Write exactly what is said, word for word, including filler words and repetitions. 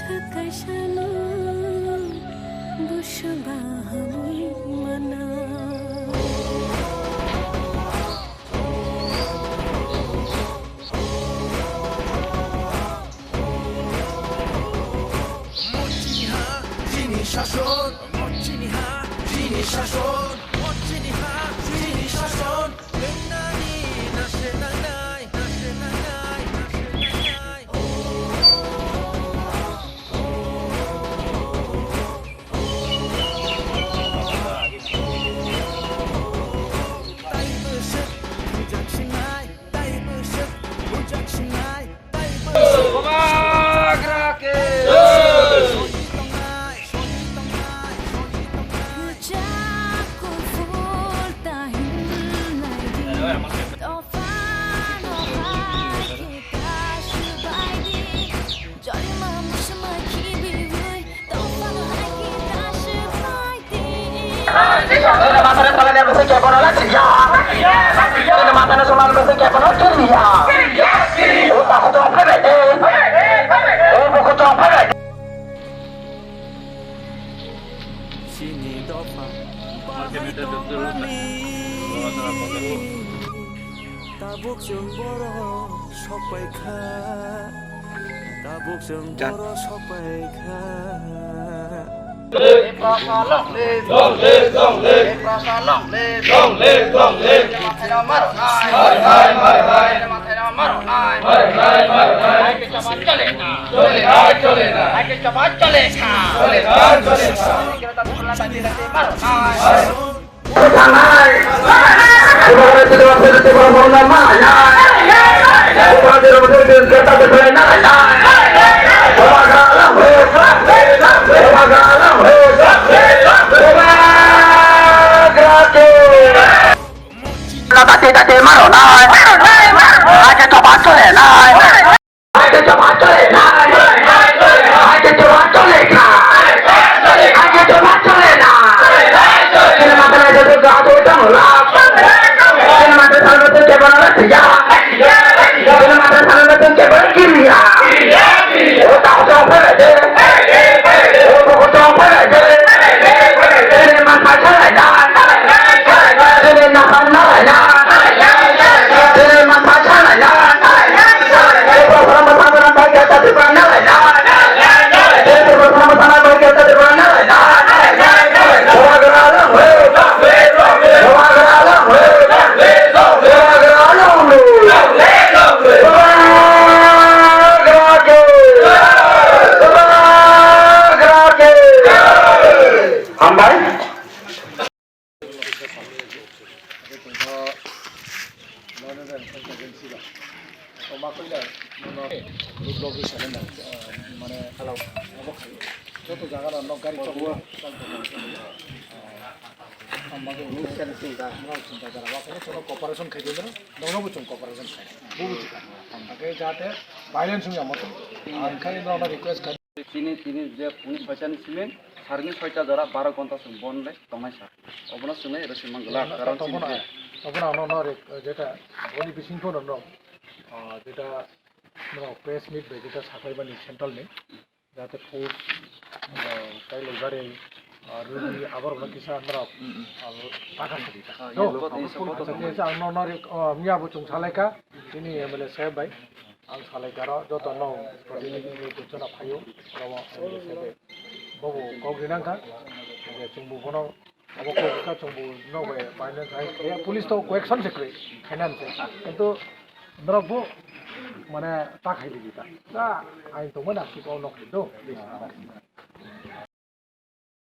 Kaisano bushba hamwi mana. Mochini ha, chini shason. Mochini ha, chini shason. Mochini ha, chini shason. Nani, nase nanai, nase nanai, nase nanai. Chini dopha bahai tongmani. Tabuk chwng borok sok pai kha. Tabuk chwng borok sok pai kha. Tiprasa long live. Long live, long live. Tiprasa long live. Long live, long live. Chini mathai no maro nai. Hai, hai, hai, hai. Chini mathai no maro nai. Hai, hai, hai, hai. Hai ke chaba chole na. Chole na, chole na. Hai ke chaba chole na. Chole na, chole na. Chini mathai no maro nai. Tate tate maro nai. Ake to bato le nai. Ake to bato le nai. Ake to bato le ka. Ake to bato le nai. Kene mata le to ka to tang la. Kene mata le to ke bana la ya. Kene mata le to ke bana kiriya. O ta o ta pare de. O ta o ta pare de. Kene mata le ya. Hambai. Joto jaga rok nok gari chok. Cooperation khai di, no, no, no, cooperation khai. Bubu chika. Jate violence wngya moto. Ang khai no request khai. Chini, chini je phungni soita ni simi, sarni soita jora baro gonta chwng bon le tongnai sa. Obono chwngwi rwchwi mangwlak, karon chini je. Obono ano no re, jeta, boni bising phono no, ah, jeta, no, press meet bai jeta saklai bani central ni, jate food, ah, tai lai bari, ah, rugi, abar no kisa no, ah, taka sadi ta. Ah, no, yes, both, yes, both. Acha, ang no, no re, ah, miya bo chwng salai ka, chini M L A saheb bai. Ang salai karo joto no protinidhi ni gujana phaio, oro ang sebe bobo kok rinang kha, je chwngbo bono abo kok ka chwngbo no bai paina khai, police to koyekson se kwrwi khainan se, kintu norok bo mane ta khai di ta, ta ain tongmani aswk o nok do.